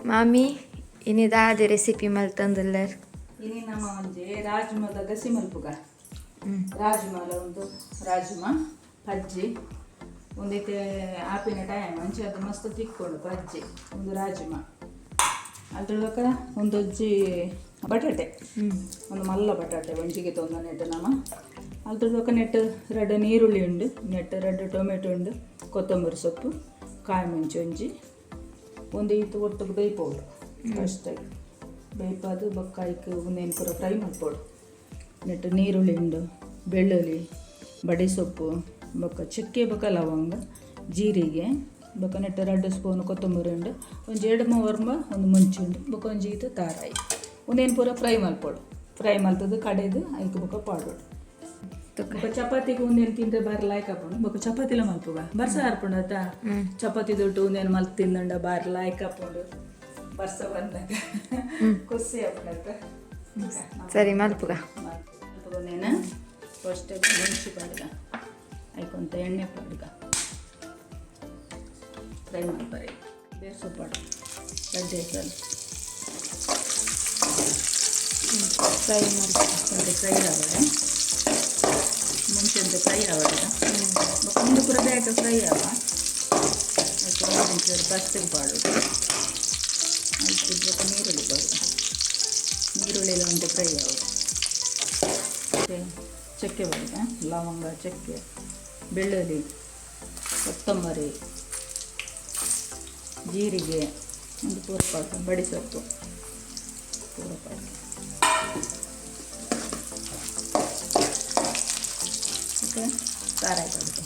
ಮಾಮಿ ಇನಿ ದಾದ ರೆಸಿಪಿ ಮಲ್ತೊಂದುಲ್ಲೆರ್. ಇನಿ ನಮ್ಮ ಒಂಜಿ ರಾಜ್ಮದ ಗಸಿ ಮಲ್ಪುಗ. ರಾಜ್ಮಾಲ ಒಂದು ರಾಜ್ಮಾ ಪಜ್ಜಿ ಒಂದೈತೆ ಆಪಿನ ಟೈಮ್ ಅಂಚೆ ಅದು ಮಸ್ತ್ ತಿಕ್ಕೊಂಡು ಪಜ್ಜಿ ಒಂದು ರಾಜ್ಮಾ ಅದ್ರ ಬೊಕ ಒಂದೊಂಜಿ ಬಟಾಟೆ ಒಂದು ಮಲ್ಲ ಬಟಾಟೆ ಒಂಜಿಗೆ ತೊಂದ ನೆಟ್ಟು ನಮ್ಮ ಅದ್ರ ಬೊಕ ನೆಟ್ಟು ರಡ್ಡ್ ನೀರುಳ್ಳಿ ಉಂಡು ನೆಟ್ಟು ರಡ್ಡ್ ಟೊಮೆಟೊ ಉಂಡು ಕೊತ್ತಂಬರಿ ಸೊಪ್ಪು ಕಾಯಿ ಮುಂಚಿ ಒಂಜಿ ಒಂದು ಈತು ಒಟ್ಟುಗು ಬೇಯ್ಪೋಡು ಫಸ್ಟಾಗಿ ಬೇಯ್ಪಾದು ಬೊಕ್ಕ ಐಕ್ ಒಂದೇನು ಪೂರ ಫ್ರೈ ಮಲ್ಪೊಡು ನೆಟ್ಟು ನೀರುಳ್ಳಿ ಉಂಡು ಬೆಳ್ಳುಳ್ಳಿ ಬಡೆ ಸೊಪ್ಪು ಬೊಕ್ಕ ಚಕ್ಕೆ ಬೊಕ್ಕ ಲವಂಗ ಜೀರಿಗೆ ಬೊಕ್ಕ ನೆಟ್ಟು ರಡ್ಡ್ ಸ್ಪೂನ್ ಕೊತ್ತಂಬರಿ ಉಂಡು ಒಂಜಿ ಎರಡು ಮೂವರ್ಮ ಒಂದು ಮುಂಚಿ ಉಂಡು ಬೊಕ್ಕ ಒಂಜಿ ಈತು ತಾರಾಯಿ ಒಂದೇನು ಪೂರ ಫ್ರೈ ಮಲ್ಪೊಡು ಫ್ರೈ ಮಲ್ತದ್ದು ಕಡೆದು ಐಕ್ ಬೊಕ್ಕ ಪಾಡೋಡು ಬೊಕ್ಕ ಚಪಾತಿಗೆ ಒಂದೇನು ತಿಂದ್ರೆ ಬಾರಿ ಲಾಯ್ಕ್ ಆಪುಂಡು ಬೊಕ್ಕ ಚಪಾತಿಲ ಮಲ್ಪುಗ ಬರ್ಸ ಆರ್ಪುಂಡು ಆತ ಚಪಾತಿ ದೊಡ್ಡ ಒಂದೇನು ಮಲ್ತ್ ತಿಂದಂಡ ಬಾರಿ ಲಾಯ್ಕ್ ಆಪುಂಡು ಬರ್ಸ ಬಂದಾಗ ಖುಷಿ ಆಪುಂಡು ಆತ. ಸರಿ ಮಲ್ಪುಗ. ಮಲ್ಪುಗ ಫಸ್ಟ್ ಮುಂಚಿ ಪಾಡ್ಗ ಐಕೊಂತ ಎಣ್ಣೆ ಪಾಡ್ಗ ಫ್ರೈ ಮಲ್ಪರೆ ಬೇಸು ಪಾಡು ರಡ್ಡೆ ಸಲ ಫ್ರೈ ಮಲ್ಪ. ಒಂದು ಫ್ರೈ ಆವಡೆ ಮುಂಚೆ ಒಂದು ಫ್ರೈ ಆವಡ ಒಂದು ಪೂರ ಬೇಗ ಫ್ರೈ ಆವ ಅದಕ್ಕೆ ಒಂಚೂರು ಫಸ್ಟಿಗೆ ಪಾಡೋದು ಅದಕ್ಕೆ ಬೊಕ್ಕ ನೀರುಳ್ಳಿ ಪಾಡು ನೀರುಳ್ಳಿ ಒಂದು ಫ್ರೈ ಆವಡು ಮತ್ತು ಚಕ್ಕೆ ಪಾಡುಗ ಲವಂಗ ಚಕ್ಕೆ ಬೆಳ್ಳುಳ್ಳಿ ಕೊತ್ತಂಬರಿ ಜೀರಿಗೆ ಒಂದು ಪೂರ ಪಾಡು ಬಡಿ ಸೊಪ್ಪು ಪೂರ ಪಾಡು ಓಕೆ ತಾರಾಯಿ ಪಾಡುಗ.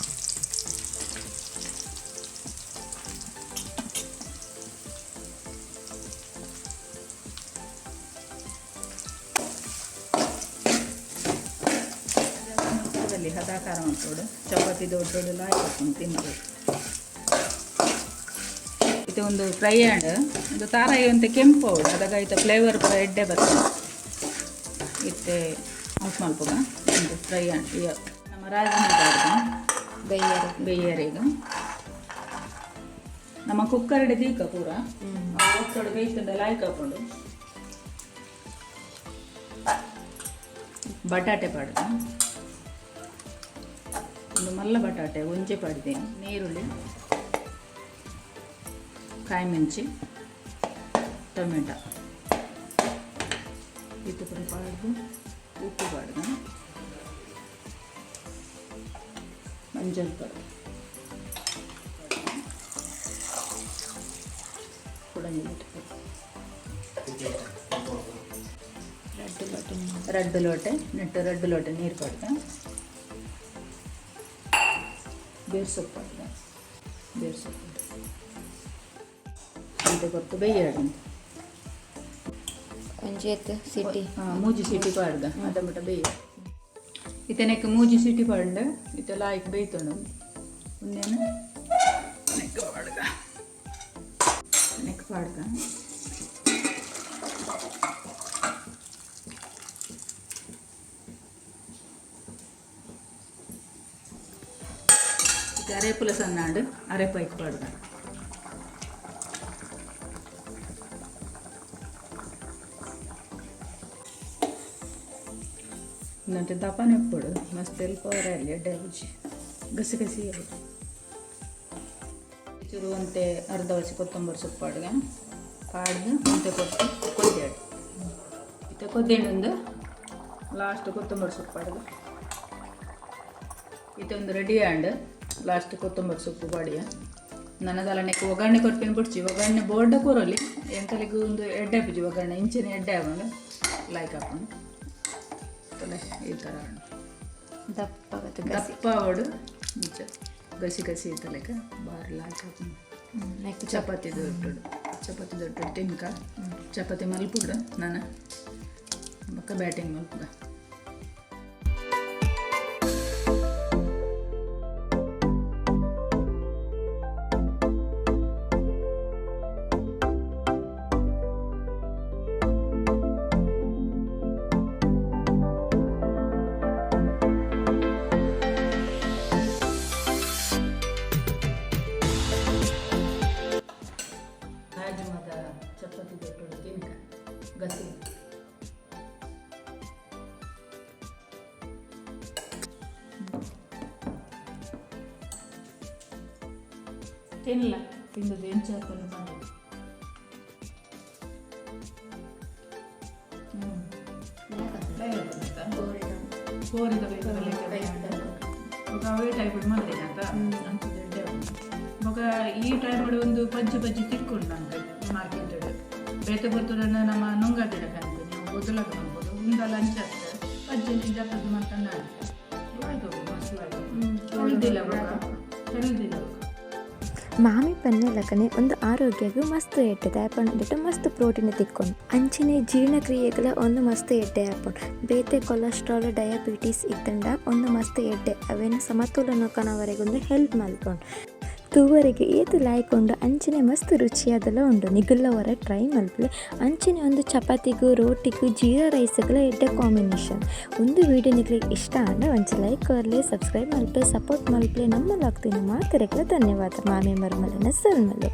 ದಲ್ಲಿ ಹದಾಕಾರ ಮಲ್ಪೊಡು ಚಪಾತಿ ದೊಡ್ಡ ದೊಡ್ಡ ಲಾಯ್ಕ್ ಹಾಕೊಂಡು ತಿನ್ಬೋದು. ಇದು ಒಂದು ಫ್ರೈ ಆ್ಯಂಡ್ ಒಂದು ತಾರಾಯಿ ಅಂತ ಕೆಂಪು ಅವಳು ಅದಾಗ ಐತ ಫ್ಲೇವರ್ ಪೂರ ಎಡ್ಡೆ ಬರ್ತದೆ. ಇತ್ತೆ ಆಫ್ ಮಲ್ಪುಗ ಒಂದು ಫ್ರೈ ಆ್ಯಂಡ್ ನಮ್ಮ ರಾಜ್ಮಾ ಪಾಡ್ದ ಬೈಯರೆ. ಬೇಯರೆಗ ನಮ್ಮ ಕುಕ್ಕರ್ ದೀಕ ಪೂರ ಒತ್ತೊಡು ಬೇಯ್ತುಂಡ ಲಾಯ್ಕ್ ಹಾಕೊಂಡು ಬಟಾಟೆ ಪಾಡ್ದ ಒಂದು ಮಲ್ಲ ಬಟಾಟೆ ಒಂಜೆ ಪಾಡ್ದೆ ನೀರುಳ್ಳಿ ಕಾಯಿ ಮೆಂಚಿ ಟೊಮೆಟೊ ಇತ್ತು ಪೂರ ಪಾಡ್ದು ಉಪ್ಪು ಪಾಡ್ದ ಮಂಜಲ್ ಪೌಡರ್ ಪುಡಂಜಿ ರಡ್ಡ್ ಲೋಟೆ. ರಡ್ಡ್ ಲೋಟೆ ನೆಟ್ಟು ರಡ್ಡ್ ಲೋಟೆ ನೀರು ಪಾಡ್ದ ಬೇರು ಸೊಪ್ಪು ಪಾಡ್ದ ಬೇರು ಸೊಪ್ಪು ಅಂತ ಕೊಟ್ಟು ಬೇಯ್ಯಾಡು ಒಂಜಿ ಎತ್ತು ಸಿಟಿ. ಮೂಜಿ ಸೀಟಿ ಪಾಡ್ದ ಅದ ಮಟ್ಟ ಬೇಯ ಇತನೆಕ್ ಮೂಜಿ ಸೀಟಿ ಪಾಡ್ಂಡ ಇತ್ತೆ ಲಾಯ್ಕ್ ಬೇಯ್ತುಂಡು ಒಂದೇನು ನೆಕ್ ಪಾಡ್ಗ ನೆಕ್ ಪಾಡ್ಗ ಇತ್ತೆ ಅರೆಪುಲ ಸನ್ನಾಡು ಅರೆಪೈಕ್ ಪಾಡ್ಗ ನಂತೆ ದಪ್ಪನೆ ಉಪ್ಪುಡು ಮಸ್ತ್ ಎಲ್ಪ ಅಲ್ಲಿ ಎಡ್ಡೆ ರುಚಿ ಗಸಿ ಗಸಿ ಆವಡು. ಚೂರು ಒಂತೆ ಅರ್ಧ ವಸಿ ಕೊತ್ತಂಬರಿ ಸೊಪ್ಪು ಪಾಡ್ಗ ಪಾಡ್ದು ಒಂತೆ ಕೊಟ್ಟು ಕೊದ್ಯಾಡು ಇತ್ತೆ ಕೊದ್ದೆಂಡು ಲಾಸ್ಟ್ ಕೊತ್ತಂಬರಿ ಸೊಪ್ಪು ಪಾಡ್ಗ ಇತ್ತೆ ಒಂದು ರೆಡಿ ಆಂಡ್ ಲಾಸ್ಟ್ ಕೊತ್ತಂಬರಿ ಸೊಪ್ಪು ಪಾಡಿಯ ನನದಲ್ಲ ನೆಕ್ ಒಗ್ಗರಣೆ ಕೊರ್ಪಿನ ಬುಡ್ಚಿ ಒಗ್ಗರಣೆ ಬೋರ್ಡ ಕೂರಲಿ ಎಂಕಲಿಗೆ ಒಂದು ಎಡ್ಡೆ ಆಪುಜಿ ಒಗ್ಗರಣೆ ಇಂಚಿನ ಎಡ್ಡೆ ಆಪುಂಡು ಲೈಕ್ ಆಪುಂಡು ತಲೆ ಈ ಥರ ಆಂಡ್. ದಪ್ಪ ಗಸಿ. ದಪ್ಪ ಅವಡು ನಿಜ ಗಸಿ ಗಸಿ ಇತ್ತಲೆಕ್ಕ ಬಾರಿ ಲಾಯ್ಕ್ ಆಪುಂಡು. ನೆಕ್ ಚಪಾತಿ ದೊಡ್ಡ ಚಪಾತಿ ದೊಡ್ಡ ತಿನ್ಕ ಚಪಾತಿ ಮಲ್ಪುಡು ನಾನು ಬೊಕ್ಕ ಬ್ಯಾಟಿಂಗ್ ಮಲ್ಪುಗ. ರಾಜ್ಮದ ಚಪಾತಿ. ತಿನ್ನಲ, ತಿಂದದ್ದು ಎಂಚ ಆಗ್ತದೆ ಪನ್ಲೆ. ಕೋರಿದ ಬೊಕ ಅವೇ ಟೈಪ್ ಮಲ್ದಿನಾತ ಅಂಚದ ಎಡ್ಡೆ ಉಂಡು. ಬೊಕ ಈ ಟೈಮ್ ಒಂದು ಪಜ್ಜಿ ಪಜ್ಜಿ ತಿಕ್ಕುಂಡು ನಂಗೆ ಮಾರ್ಕೆಟ್. ಬೇತೆ ಪೊರ್ತುಡನ್ನ ನಮ್ಮ ನುಂಗಾದಿಡ ಕನ್ಪುನಿ, ಬೊದಲಗ ಮಲ್ಪೊಡು. ಉಂದಲ ಅಂಚ ಪಜ್ಜಿ ಜತ್ತದ ಮಲ್ತಂಡ ಲಾಯ್ಕ್, ಮಸ್ತ್ ಲಾಯ್ಕ್. ಹೆಲ್ದಿಲ್ಲ ಬೊಕ, ಹೆಲ್ದಿಲ್ಲ ಬೊಕ. ಮಾಮಿ ಪನ್ನೆ ಒಂದು ಆರೋಗ್ಯಗ್ ಮಸ್ತ್ ಎಡ್ಡೆ. ದಾಯೆ ಪಂಡ ಮಸ್ತ್ ಪ್ರೋಟೀನ್ ತಿಕ್ಕೊಂಡು, ಅಂಚನೆ ಜೀರ್ಣಕ್ರಿಯೆಗಳ ಒಂದು ಮಸ್ತ್ ಎಡ್ಡೆ ಆಪುಂಡು. ಬೇತೆ ಕೊಲೆಸ್ಟ್ರಾಲ್, ಡಯಾಬಿಟೀಸ್ ಇತ್ತಂಡ ಒಂದು ಮಸ್ತ್ ಎಡ್ಡೆ, ಅವೆನ್ ಸಮತೋಲನ ಕನವರೆಗೊಂದು ಹೆಲ್ಪ್ ಮಲ್ಪುಂಡು. ತೂವರೆಗೆ ಏತ್ ಲಾಯ್ಕ್ ಉಂಡು, ಅಂಚನೆ ಮಸ್ತ್ ರುಚಿಯಾದಲ ಉಂಡು. ನಿಗುಲ್ಲ ಒರ ಟ್ರೈ ಮಲ್ಪುಲೆ. ಅಂಚನೆ ಒಂದು ಚಪಾತಿಗೂ, ರೋಟಿಗೂ, ಜೀರಾ ರೈಸ್ಗಳ ಎಡ್ಡೆ ಕಾಂಬಿನೇಷನ್. ಒಂದು ವೀಡಿಯೋ ನಿಕ್ಲೆಗ್ ಇಷ್ಟ ಆಂಡ ಒಂಜಿ ಲೈಕ್ ಕೊರ್ಲೆ, ಸಬ್ಸ್ಕ್ರೈಬ್ ಮಲ್ಪಲೆ, ಸಪೋರ್ಟ್ ಮಲ್ಪಲೆ. ನಮ್ಮ ಲಾಗ್ತಿನ ಮಾತೆರೆಗ್ಲ ಧನ್ಯವಾದ. ಮಾಮಿ ಮರ್ಮಲನ ಸೊಲ್ಮೆಲು.